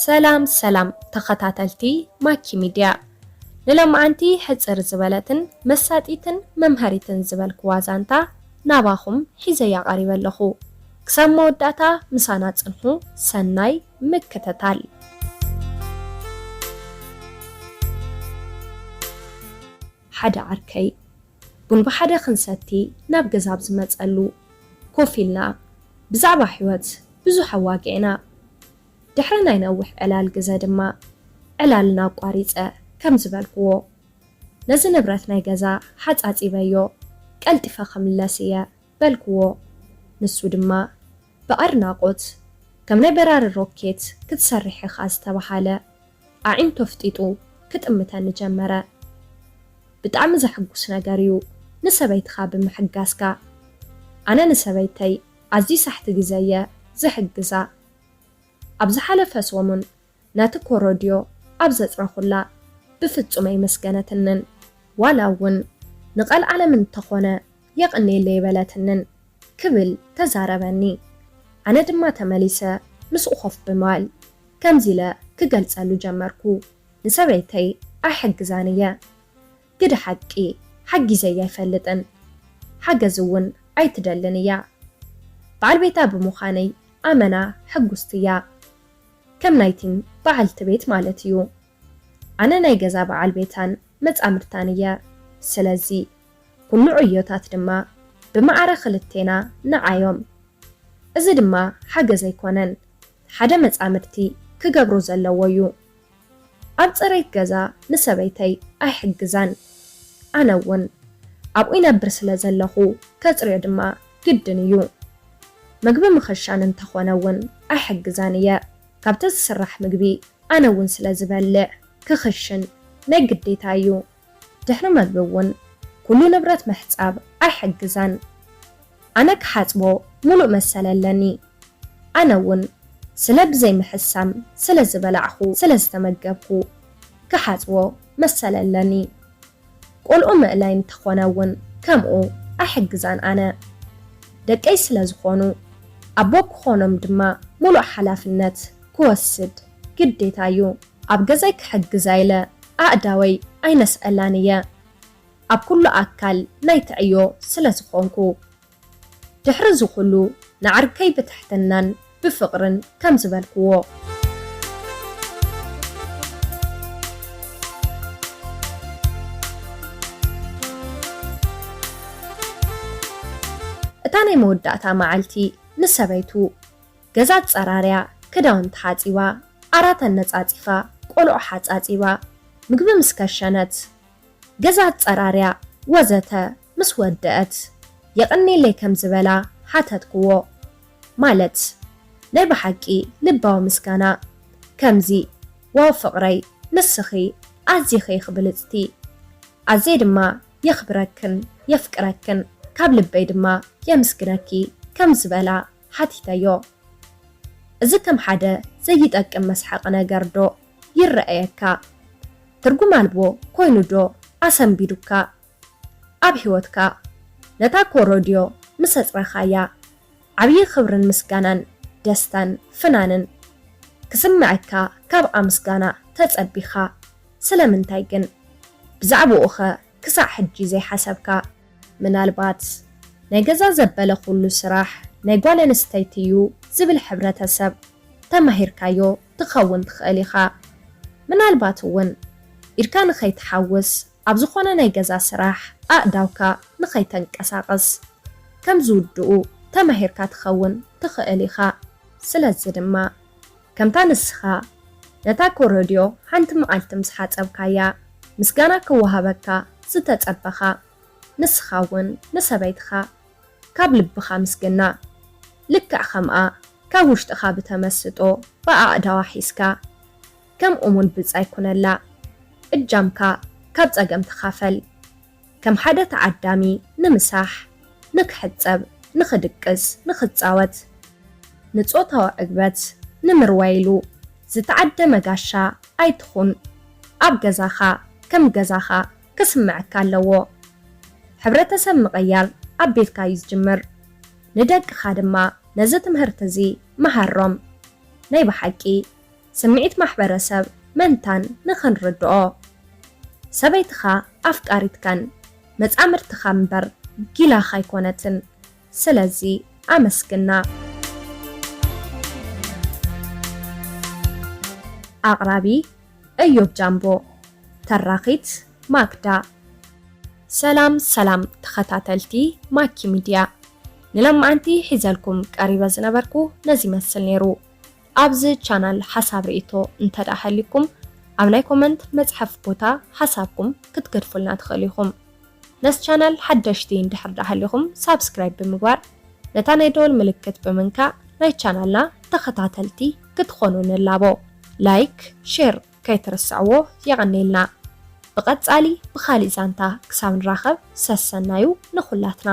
ሰላም ሰላም ተኸታተልቲ ማኪ ሚድያ፣ ንሎማዓንቲ ሕጽር ዝበለትን መሳጢትን መምሃሪትን ዝበልክዋ ዛንታ ናባኹም ሒዘያ ቀሪበ ኣለኹ። ክሳብ መወዳእታ ምሳና ጽንሑ፣ ሰናይ ምክትታል። ሓደ ዓርከይ ቡን ብሓደ ክንሰቲ ናብ ገዛ ኣብ ዝመጸሉ ኮፍ ኢልና ብዛዕባ ሕይወት ብዙሕ ኣዋጊዕና። ድሕሪ ናይ ነዊሕ ዕላል ግዘ ድማ ዕላልና ኣቋሪጸ ከም ዝበልክዎ፣ ነዚ ንብረት ናይ ገዛ ሓጻጺበዮ ቀልጢፈ ክምለስ እየ በልክዎ። ንሱ ድማ ብኣድናቖት፣ ከም ናይ በራሪ ሮኬት ክትሰርሕ ኢኻ ዝተባሃለ ኣዒንቱ ኣፍጢጡ ክጥምተኒ ጀመረ። ብጣዕሚ ዘሕጉስ ነገር እዩ ንሰበይትኻ ብምሕጋዝካ። ኣነ ንሰበይተይ ኣዝዩ ሳሕቲ ግዘ እየ ዝሕግዛ። ኣብ ዝሓለፈ ሰሙን ነቲ ኮረድዮ ኣብ ዘጽረኹላ ብፍጹም ኣይመስገነትንን። ዋላ እውን ንቐልዓለም እንተኾነ የቐንየለይ ኣይበለትንን ክብል ተዛረበኒ። ኣነ ድማ ተመሊሰ ምስኡ ኮፍ ብምባል ከምዚ ኢለ ክገልጸሉ ጀመርኩ። ንሰበይተይ ኣይሕግዛን እየ። ግደ ሓቂ ሓጊዘያ ኣይፈልጥን። ሓገዝ እውን ኣይትደልን እያ። በዓል ቤታ ብምዃነይ ኣመና ሕጉስቲ እያ። ከም ናይቲን በዓልቲ ቤት ማለት እዩ። ኣነ ናይ ገዛ በዓል ቤታን መጻምድታን እየ። ስለዚ ኩሉ ዕዮታት ድማ ብማዕረ ክልቴና ንዓዮም። እዚ ድማ ሓገዝ ኣይኮነን፣ ሓደ መጻምድቲ ክገብሮ ዘለዎ እዩ። ኣብ ጽሬት ገዛ ንሰበይተይ ኣይሕግዛን። ኣነ እውን ኣብኡ ይነብር ስለ ዘለኹ ከጽርዮ ድማ ግድን እዩ። ምግቢ ምኽሻን እንተኾነ እውን ኣይሕግዛን እየ። ካብቲ ዝስራሕ ምግቢ ኣነ እውን ስለ ዝበልዕ ክኽሽን ናይ ግዴታ እዩ። ድሕሪ መግቢ እውን ኩሉ ንብረት ምሕጻብ ኣይሕግዛን። ኣነ ክሓጽቦ ሙሉእ መሰል ኣለኒ። ኣነ እውን ስለ ብዘይ ምሕሳም ስለ ዝበላዕኹ ስለ ዝተመገብኩ ክሓጽቦ መሰል ኣለኒ። ቆልዑ ምእላይ እንተኾነ እውን ከምኡ ኣይሕግዛን ኣነ። ደቀይ ስለ ዝኾኑ ኣቦ ክኾኖም ድማ ሙሉእ ሓላፍነት ክወስድ ግዴታ እዩ። ኣብ ገዛይ ክሕግዛ ኢለ ኣእዳወይ ኣይነስኣላን እየ። ኣብ ኩሉ ኣካል ናይቲ ዕዮ ስለ ዝኾንኩ። ድሕሪ እዚ ኩሉ ንዓርከይ ብትሕትናን ብፍቕርን ከም ዝበልክዎ። እታ ናይ መወዳእታ መዓልቲ ንሰበይቱ ገዛ ኣጸራርያ፣ ክዳውንቲ ሓጺባ፣ ዓራት ኣነጻጺፋ፣ ቆልዑ ሓጻጺባ፣ ምግቢ ምስ ከሸነት፣ ገዛ ኣጸራርያ ወዘተ ምስ ወደአት፣ የቐንየለይ ከም ዝበላ ሓተትክዎ። ማለት ናይ ብሓቂ ልባዊ ምስጋና። ከምዚ፣ ዋው ፍቕረይ፣ ንስኺ ኣዚኺ ኢኺ ብልጽቲ። ኣዝየ ድማ የኽብረክን የፍቅረክን፣ ካብ ልበይ ድማ የምስግነኪ ከም ዝበላ ሓቲተዮ። እዚ ከም ሓደ ዘይጠቅም መስሓቂ ነገር ዶ ይረኣየካ? ትርጉም ኣልቦ ኮይኑ ዶ ኣሰንቢዱካ? ኣብ ህይወትካ ነታ ኮሮድዮ ምስ ኣጽረኻያ፣ ዓብዪ ክብርን ምስጋናን ደስታን ፍናንን ክስምዐካ ካብኣ ምስጋና ተጸቢኻ። ስለምንታይ ግን? ብዛዕባኡኸ ክሳዕ ሕጂ ዘይሓሰብካ? ምናልባት ናይ ገዛ ዘበለ ኩሉ ስራሕ ናይ ጓል ኣንስተይቲ እዩ ዝብል ሕብረተሰብ ተማሂርካዮ ትኸውን ትኽእል ኢኻ። ምናልባት እውን ኢድካ ንኸይትሓውስ ኣብ ዝኾነ ናይ ገዛ ስራሕ ኣእዳውካ ንኸይተንቀሳቕስ ከም ዝውድኡ ተማሂርካ ትኸውን ትኽእል ኢኻ። ስለዚ ድማ ከምታ ንስኻ ነታ ኮረድዮ ሓንቲ መዓልቲ ምስ ሓጸብካያ ምስጋና ክወሃበካ ዝተጸበኻ፣ ንስኻ እውን ንሰበይትኻ ካብ ልብኻ ምስግና። ልክዕ ከምኣ ካብ ውሽጥኻ ብተመስጦ ብኣእዳዋ ሒዝካ፣ ከምኡውን ብጻይ ኩነላ። እጃምካ ካብ ጸገም ተኻፈል። ከም ሓደ ተዓዳሚ ንምሳሕ፣ ንክሕጸብ፣ ንኽድቅስ፣ ንኽጻወት፣ ንጾታዊ ዕግበት ንምርዋይ ኢሉ ዝተዓደመ ጋሻ ኣይትኹን። ኣብ ገዛኻ ከም ገዛኻ ክስምዐካ ኣለዎ። ሕብረተሰብ ምቕያር ኣብ ቤትካ እዩ ዝጅምር። ንደቅኻ ድማ ነዚ ትምህርቲ እዚ መሃሮም። ናይ ብሓቂ ስምዒት ማሕበረሰብ መንታን ንኽንርድኦ። ሰበይትኻ ኣፍቃሪትካን መጻምድትኻ እምበር ጊላኻ ኣይኮነትን። ስለዚ ኣመስግና። ኣቕራቢ እዮብ ጃምቦ። ተራኺት ማክዳ። ሰላም ሰላም ተኸታተልቲ ማኪ ሚድያ፣ ንለማዓንቲ ሒዘልኩም ቀሪበ ዝነበርኩ ነዚ ይመስል ነይሩ። ኣብዚ ቻናል ሓሳብ ርእይቶ እንተ ደኣ ሃልይኩም ኣብ ናይ ኮመንት መጽሐፍ ቦታ ሓሳብኩም ክትገድፉልና ትኽእሉ ኢኹም። ነዚ ቻናል ሓደሽቲ እንድሕር ደኣ ሃሊኹም ሳብስክራይብ ብምግባር ነታ ናይ ደወል ምልክት ብምንካእ ናይ ቻናልና ተኸታተልቲ ክትኾኑ ንላቦ። ላይክ፣ ሼር ከይትርስዕዎ። የቐንየልና። ብቐጻሊ ብኻሊእ ዛንታ ክሳብ ንራኸብ ሰሰናዩ ንኹላትና።